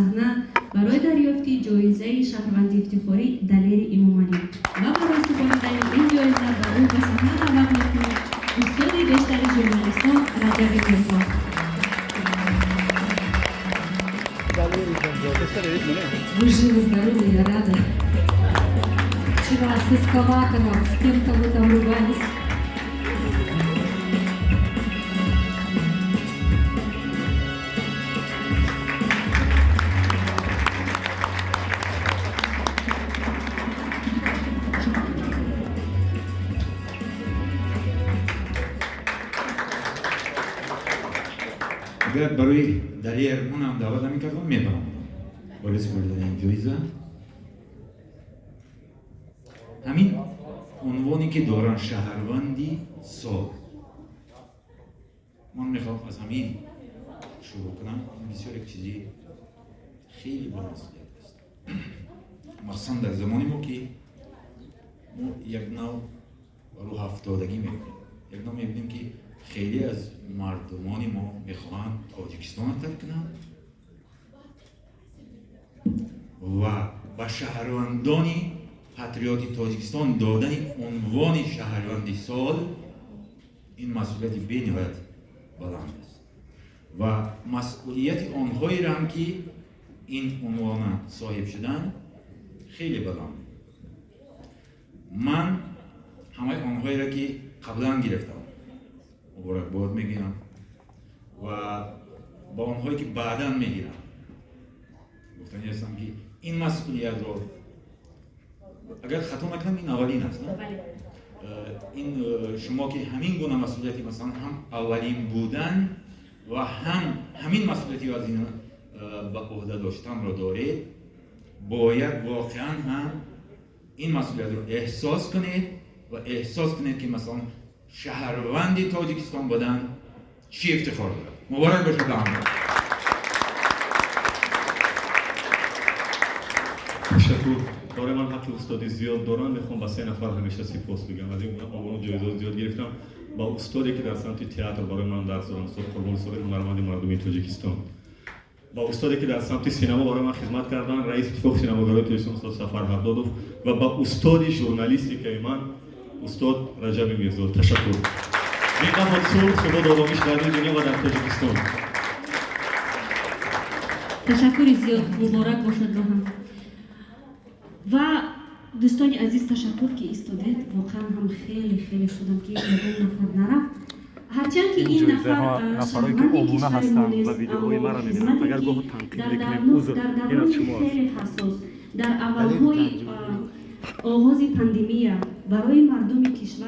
Саҳна барои дарёфти ҷоизаи шаҳрванди ифтихорӣ Далери Имомалӣ ва барои супоридани ин ҷоиза ба ӯ ба саҳна даъват мекунем устоди бештари журналистон Раҷаби Мирзо. Вы живы, здоровы, я рада. Вчера с эскалатором, с кем-то вы там ругались. Агар барои Далер мунам даъват намекардам, мебаромадам барои супоридани ин ҷоиза. Ҳамин унвоне, ки доранд, шаҳрванди сол, ман мехоҳам аз ҳамин шурӯъ кунам. Ин бисёр як чизи хеле бомасъулият аст, махсусан дар замони мо, ки мо як нав рӯҳафтодагӣ мекунем, як нав мебинем, ки хеле аз мардумони мо мехоҳанд Тоҷикистонро тарк кунанд ва ба шаҳрвандони патриоти Тоҷикистон додани унвони шаҳрванди сол, ин масъулияти бениҳоят баланд аст ва масъулияти онҳоеро ҳам, ки ин унвона соҳиб шуданд, хеле баланд. Ман ҳамаи онҳоеро, ки қаблан гирифтам, муборакбод мегӯям ва ба онҳое, ки баъдан мегирам, гуфтанӣ ҳастам, ки ин масъулиятро, агар хато накунам, ин аввалин аст, на? Ин шумо, ки ҳамин гуна масъулияти, масалан, ҳам аввалин будан ва ҳам ҳамин масъулияти вазина ба ӯҳда доштанро доред, бояд воқеан ҳам ин масъулиятро эҳсос кунед ва эҳсос кунед, ки масалан шаҳрванди Тоҷикистон будан чӣ ифтихор дорад. Муборак бошад ба ҳама. Ташаккур. Барои ман ҳаққи устодӣ зиёд дорам. Мехоҳам ба се нафар ҳамеша сипос бигӯям. Аз ин унвону ҷоизаҳо зиёд гирифтам. Ба устоде, ки дар самти театр барои ман дарс доранд, устод Қурбони Собир, ҳунарманди мардумии Тоҷикистон, ба устоде, ки дар самти синемо барои ман хизмат карданд, раиси Иттифоқи синемогарои Тоҷикистон устод Сафар Ҳаддодов, ва ба устоди журналистикаи ман устод Раҷаби Мирзо. Ташаккур. Зинда бод сулҳ, субот, оромиш дар рӯи дунё ва дар Тоҷикистон. Ташаккури зиёд, муборак бошад ба ҳам. Ва дӯстони азиз, ташаккур, ки истодед. Воқеан ҳам хеле хеле шудам, ки ягон нафар нарафт, ҳарчанд ки ин нафар нафарое ки шаҳрванди обуна кишвари мо ҳастанд нест, ва видеоҳои аммо маро мебинанд, хизмате, агар ки гоҳо танқид дар мекунем, узр, дар ин аз даврони шумо аст. хеле ҳассос, дар аввалҳои оғози пандемия барои мардуми кишвар.